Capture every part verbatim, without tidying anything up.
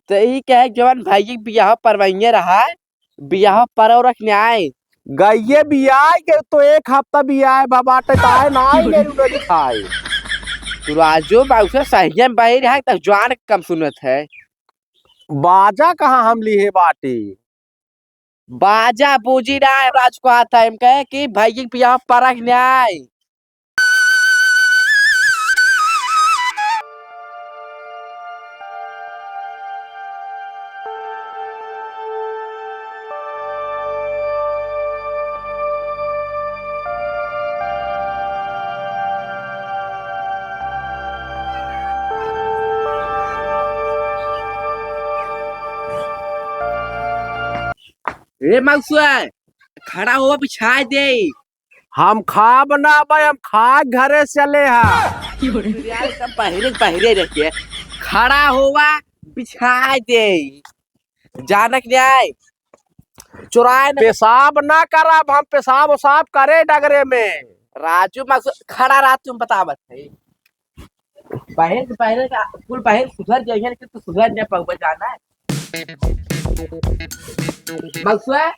तो ई कहे जवन भाई के बियाह परवइये रहा, बियाह परौरख न्याय। गइये बियाह के तो एक हफ्ता बियाह भा बाटे, ताए ना आई मेरू न दिखाई। तू राजू मौसा सही में बहिर है, तो जान कम सुनत है। बाजा कहाँ हम लिहे बाटी? बाजा बूझी ना, हम राज को हाथ है, हम कहे कि भाई के बियाह परख न्याय। ए मौसुआ, खड़ा होवा, बिछाए दे। हम खाब ना भाई, हम खा घरे चले हा। यार, एकदम बहिरे बहिरे रह के खड़ा होवा, बिछाए दे। जानक न्याय चुराए न। पेशाब ना करब हम, पेशाब उसाब करे डगरे में। राजू मौसुआ, खड़ा रहा, तुम बतावत है। बहिर के बहिरे का, कुल बहिर सुधर जाइए, लेकिन तू सुधर ना पाउबा, जाना है। मौसुआ,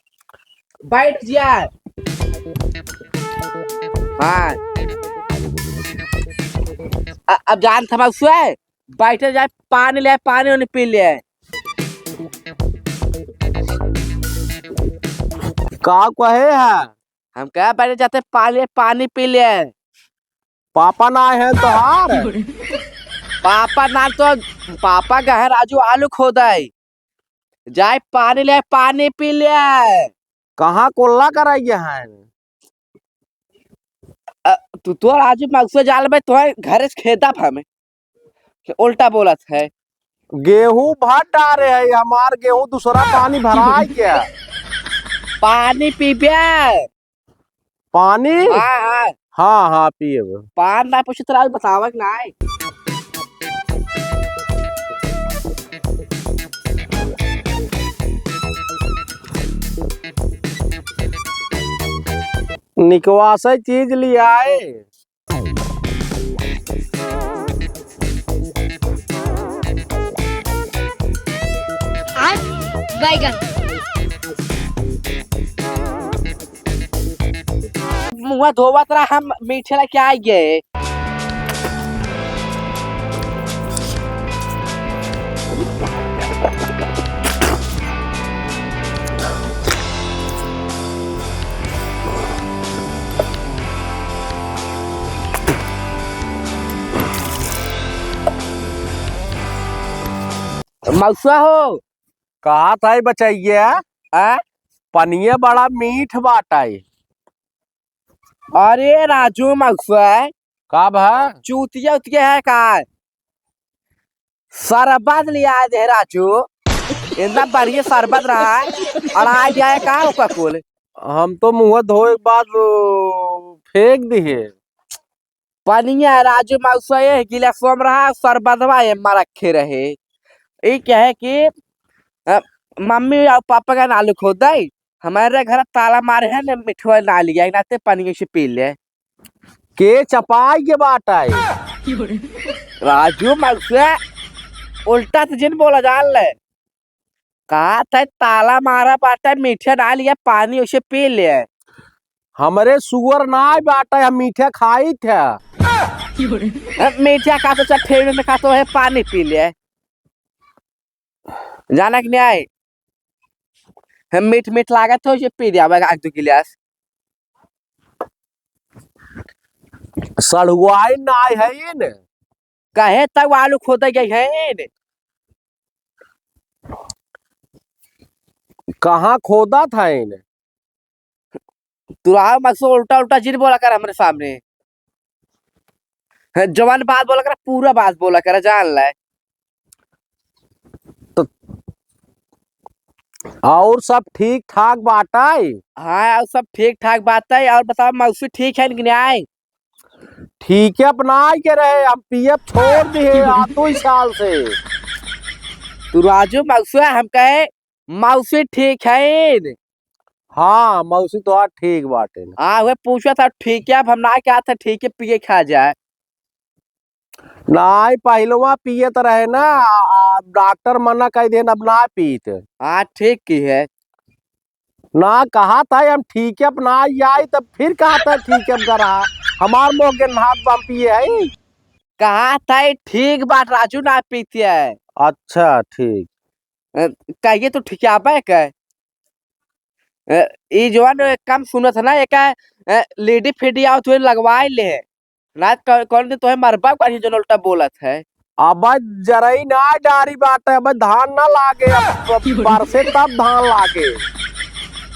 बैठ जा। हाँ। अ-, अब जान था मौसुआ, बैठे जाए, पानी ले, पानी उन्हें पी ले। का कहे है? हम कहा, "बैठ जाते, पानी, पानी पी ले।" पापा ना है तोहार? पापा ना तो, पापा गए राजू आलू खोदे। जाए पानी ले, पानी पी ले। कहाँ कोल्ला कराइए हैं? अ, तू तो राजू मौसुआ जाल में, तो घरे से खेदा हमें। उल्टा बोलत है। गेहूं भर डारे है, हमार गेहूं दूसरा पानी भराई गया। पानी पीबे? पानी? हाँ, हाँ। हाँ, हाँ, पिएब। पान ना पूछे तोरा बतावक ना है। निकवासे चीज लियाए। आय बैगन। मुँह धोवत रहा, हम मीठे लेके आ गए। मौसा हो। कहा था बचैया? आ? पनिया बड़ा मीठ बाटाई। अरे राजू मौसा। का भा? चूतिया उतिया है का? शरबत लिया दे राजू, इतना बढ़िया शरबत रहा है, और आ जाए का ओका कुल? हम तो मुँह धोए के बाद, ओ, फेंक दिए। पनिया राजू मौसा ये गिलासवा में रहा, शरबतवा ये में रखे रहे। ई कहे कि, अ, मम्मी और पापा का नालू खोद दे, हमारे घर ताला मारे है ना, मिठवा ना लिया, नाते पनिया से पी ले। के चपाई के बाटा है। राजू मौसा, उल्टा तो जिन बोला जान ले। कहा था ताला मारा बाटा, मीठा डाल या पानी उसे पी ले। हमरे सुअर ना बाटा, हम मीठा खाई थे। मीठा खा तो चल, ठेले में खा तो है, पानी पी ले। जाना कि नहीं आए? हम मीठ मीठ लागत हो, ये पी जावे एक दो गिलास। सड़ुआई नाय है न। कहे तक आलू खोदे गई है न। कहाँ खोदत है न? तू राव मकसद उल्टा उल्टा जिन बोला कर हमरे सामने। हैं, जवान बात बोला कर, पूरा बात बोला कर, जान ले। तो और सब ठीक ठाक बाटे? हाँ, और सब ठीक ठाक बाटे। और बताओ, मौसी ठीक है कि नहीं? ठीक है, अपना आई के रहे, हम पियब छोड़ दिए आ दो साल से। तू राजू मौसी, हम कहे मौसी ठीक है? हाँ, मौसी तो ठीक बाटे। हाँ, वे पूछा था ठीक है, अब हम ना क्या था ठीक है, पिए खा जाए। नाहीं, पहिलवा पियत रहे ना, आ, डॉक्टर मना कइ देन, अब नाहीं पीत। हाँ, ठीक किहे। ना, कहा था हम ठीक है, अब नाहीं आई, तब फिर कहा था ठीक है, अब गरा हमार मोह के नाथ बम पिए है। कहा था ठीक बात, राजू ना पीते है। अच्छा, ठीक। अ, कहिए तो ठीक है, आप है क्या? अ, ई जवन कम सुनत है ना, एका, अ, लेडी फेडी आवत हुए लगवाए ले। ना क-, कौन दिन तोहे मरबा कहीं जन उल्टा बोलत है। अब जरई ना डारी बात है, अब धान ना लागे, अब ब-, बरसे तब धान लागे।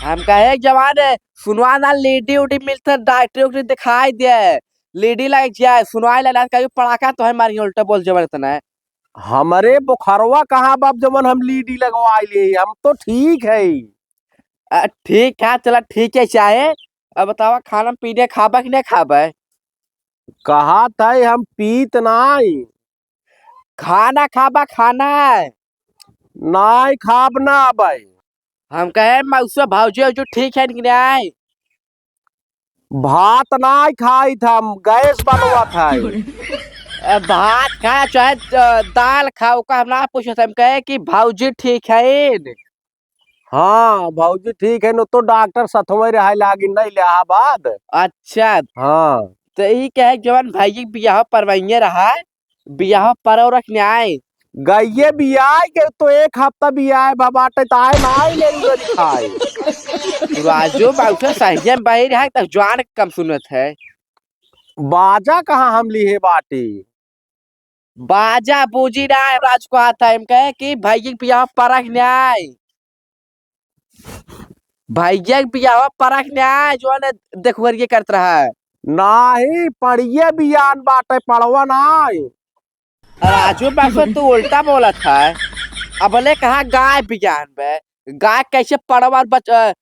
हम कहे जवान है, सुनवा ना लेडी उडी मिलत है, डॉक्टरी उक्टरी दिखाई दे, लेडी लग जाए, सुनवाई ला, ना कहीं पड़ाका तोहे मारी उल्टा बोल जवन इतना है। हमरे बोखरवा कहाँ बाप जवन हम लेडी लगवाई ले, हम तो ठीक है। अ, ठीक है, चला ठीक है, चाहे अब बतावा, खाना पीने खाबा कि नहीं खाबा? कहा था हम पीत नाई। खाना खाबा, खाना? नाई खाब ना भाई। हम कहे मौसा भौजी, भौजी ठीक है कि नहीं? भात नाई खाई था, हम गैस बनवा था। ए, भात खा चाहे, अ, दाल खा, ओका हम ना पूछत, हम कहे कि भौजी ठीक है। हाँ, भौजी ठीक है, न तो डॉक्टर सथवे रहे लागिन ना इलाहाबाद। अच्छा। हाँ। तो ई कहे जवन भाई के बियाह परवइये रहा, बियाह परव रखने आए। गइये बियाह के तो एक हफ्ता बियाह बा बाटे, त आए ना आए ले उधर खाए। राजू बाबू से सही में बहिर है, तब जान कम सुनत है। बाजा कहाँ हम लिहे बाटी? बाजा बूझी ना, राज को आता है, हम कहे कि भैया के बियाह परख न्याय। भैया के बियाह परख न्याय, जो है ना, देखुअरिये करत रहा है। नाही, पड़िये बियान बाटे, पड़वा नाही। राजू बाबू, तू उल्टा बोलत है। अबले कहा गाय बियान बे, गाय कैसे पड़वा और बच-, अ,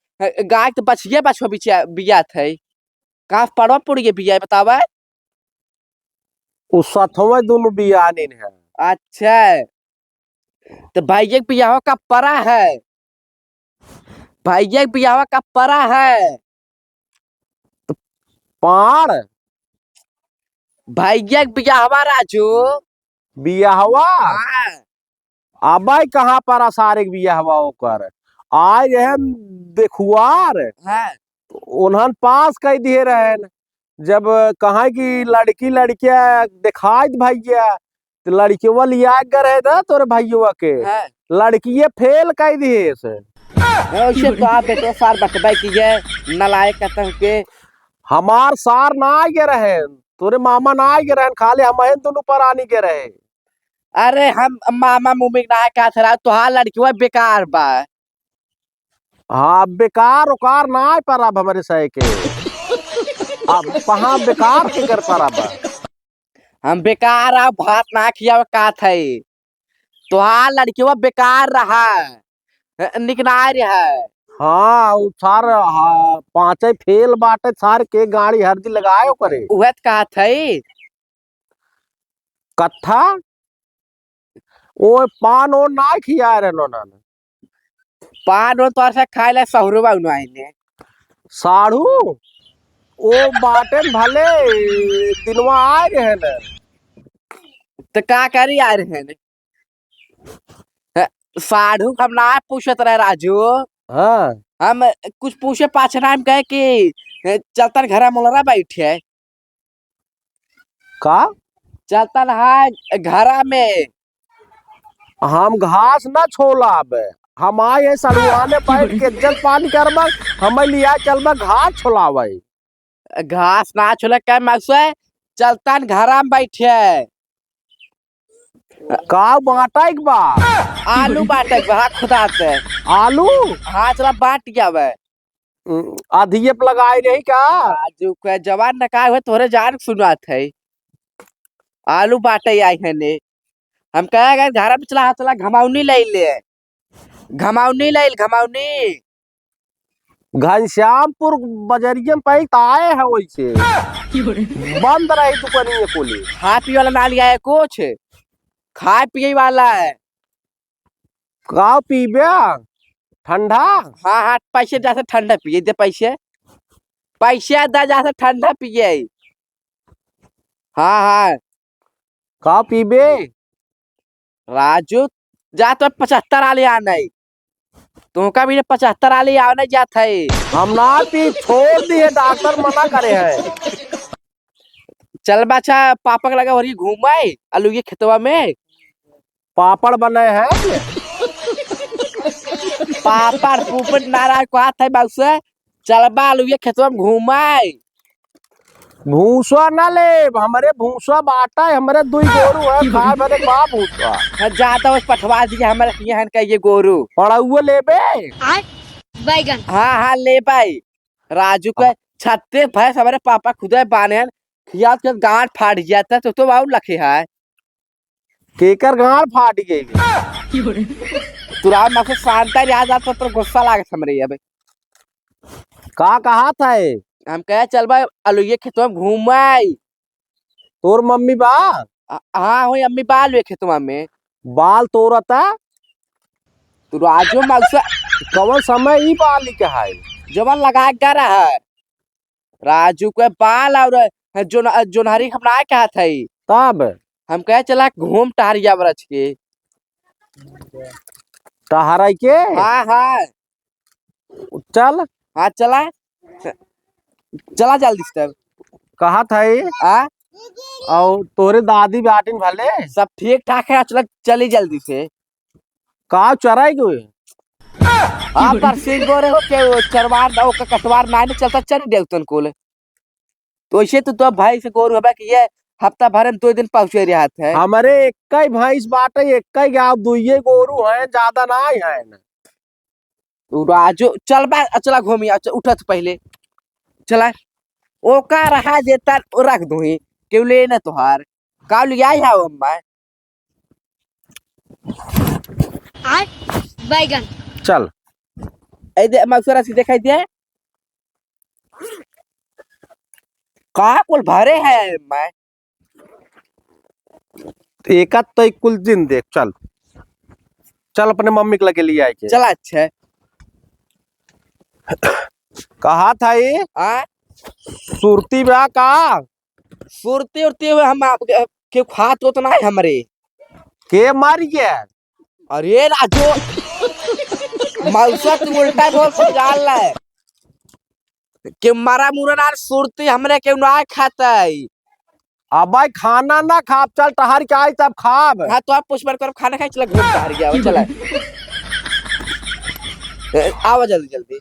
गाय तो बछिये बछवा बिचा-, बियात है। कहाँ पड़वा पुड़िये बिया है, बतावा? उ सथवे दुनु बियानिन है। अच्छा, तो भैया के बियाह का परा है? भैया के बियाह का परा है? तो पाड़? भैया के बियाहवा राजू। बियाहवा? हाँ। अबे कहाँ परा सारे के बियाहवा ओकर? आए रहे देखुआर। हाँ। उन्हन पास कइ दिहे रहेन। जब कहा कि लड़की लड़किया देखाइत भैया, तो लड़किया लिया के रहे था तोरे भैया के। हाँ। लड़किये फेल कइ दिहे से। ऐसे तो आप बेटो सार बतबै कि ये नालायक कहते हैं के। हमार सार ना आए रहेन, तोरे मामा ना आए रहेन, खाली हमहिन दुनु परानी के रहे। अरे हम मामा मुमिक ना कहत रहा, तोहार लड़किया बेकार बा। हाँ, बेकार ओकार ना आए पर अब हमरे सहे के। अब कहाँ बेकार के कर पर अब? हम बेकार आ भात ना खियावे का थे। तोहार लड़किया बेकार रहा, निकनाय रहा। हाँ, उ सार, हाँ, पाँचे फेल बाटे सार के गाड़ी हरदी लगायो करे। उहे त कहा थे। कत्था? ओ पान ओन ना खिया रहे नोनन। पान ओन तोर से खाए ला सहुरवा उन्होंने। साढ़ू? ओ बाटेन भले दिनवा आए रहे न। त का करी आए रहे न? ह, साढ़ू हम ना पूछत रहे राजू। हाँ। हम कुछ पूछे पाछे ना हम कहे कि, ए, चलतन घरा मोलरा बैठे। का? चलतन है घरा में। हम घास ना छोलाब, हम आए हैं सड़ुआने बैठ के इज्जत पानी करबा, हमें लिया चलबा घास छोलावे। घास ना छोले के मौसे, चलतन घरा में बैठे। का बांटे के बा? आलू बांटे के बा, हाँ, खुदा ते। आलू? हाँ, चला बांट के आवे। उम, आधिये पे लगाए रही का? आजू के जवान न का हुए, तोहरे जान सुनात है। आलू बांटे आई है ने। हम कहे अगर घर में चला, चला घमावनी ले ले। घमावनी ले ले, घमावनी। घनश्यामपुर बजरिया में पहले तो आए हैं वैसे। बंद रही दुकानिया कुली। खा पी वाला ना लिया है कुछ। खाए पिए वाला है। का पीबे? ठंडा? हाँ, हाँ, पैसे दे से ठंडा पिए, दे पैसे। पैसे दे जा से ठंडा पिए। हाँ, हाँ। का पीबे? राजू, जा तो पचहत्तर आले आ नहीं। तुमका भी पचहत्तर आले आ नहीं जात है। हम ना पी, छोड़ दिए, डॉक्टर मना करे है। चल बा, अच्छा, पापा के लगे वही घूम आए, अलुए खेतवा में। पापड़ बने हैं। पापड़ पुपड़ नाराज को हाथ है बाबू से। चल बा, अलुए खेतवा में घूम आए। भूसा ना लेब, हमरे भूसा बाटा है, हमरे दुई गोरू है, खाए भरे बा भूसा। हाँ, जाता बस पठवा दिया, हमरे यहाँ का ये गोरू। पड़ौआ लेबे? आय, बैगन। हाँ, हाँ, ले भाई। राजू के छत्तीस भैंस हमरे पापा खुदे बाने हैं, खियात के गांठ फाट गया था, तो, तो बाबू लखे है। केकर गांठ फाट गई? तुरा मसे शांता रहा जात तो गुस्सा लागत हमरे अब। का कहा था ये? हम कहे चल भाई अलुए खेतवा में घूम आई। तोर मम्मी बा? आ, हाँ होई अम्मी बा अलुए खेतवा में। बाल तोरता? तू राजू मौसा कवन समय ई बाल के है? जवन लगा के रहा है। राजू के बाल और जोन-, जोनहरी हम ना कहत हई। तब? हम कहे चला घूम टहरिया बरच के। टहराई के? हाँ, हाँ। चल। हाँ, चला। च-, चला जल्दी से तब। कहत हई। हाँ? और तोरे दादी बाटिन भले? सब ठीक ठाक है, चला चली जल्दी से। का चराई गए? हाँ, पर सिंह गोरे हो के वो चरवार ना, ओकर कटवार ना, नहीं चलता, चल देव तन कोले। तो ऐसे तो दो भैंस गोरू हबे कि ये हफ्ता भर में दो दिन पहुँचे रहत है। हमरे एक्कै भैंस बाटे, एक्कै गाँव, दुइये गोरू हैं, ज्यादा ना हैं। तू राजू, चल बा, चला घूमी, अच्छा, उठत पहले। चला, ओका रहा जेता रख दूही, केहू ले ना तोहार। का लिया है अम्मा? आय, बैगन। चल। ए दे, मौसरा से दिखाई दे। का कुल भरे है मैं? एका तो एक कुल दिन देख, चल। चल अपने मम्मी के लगे ले आए के। चला, अच्छा। कहा था ये? आ? सुरती बा का? सुरती उरती हुए हम आप, के खात होत ना है हमरे। के मारी गया? अरे राजू, मौसा तू उल्टा बोल से जान ले। के मारा मुरन आर सुरती हमरे के ना खातई। अब भाई खाना ना खाब, चल टहर के आई तब खाब। हाँ, तो आप पुष्पन करब खाना खाई, चला घूम टहर गया, चला। ए, आवा जल्दी, जल्दी।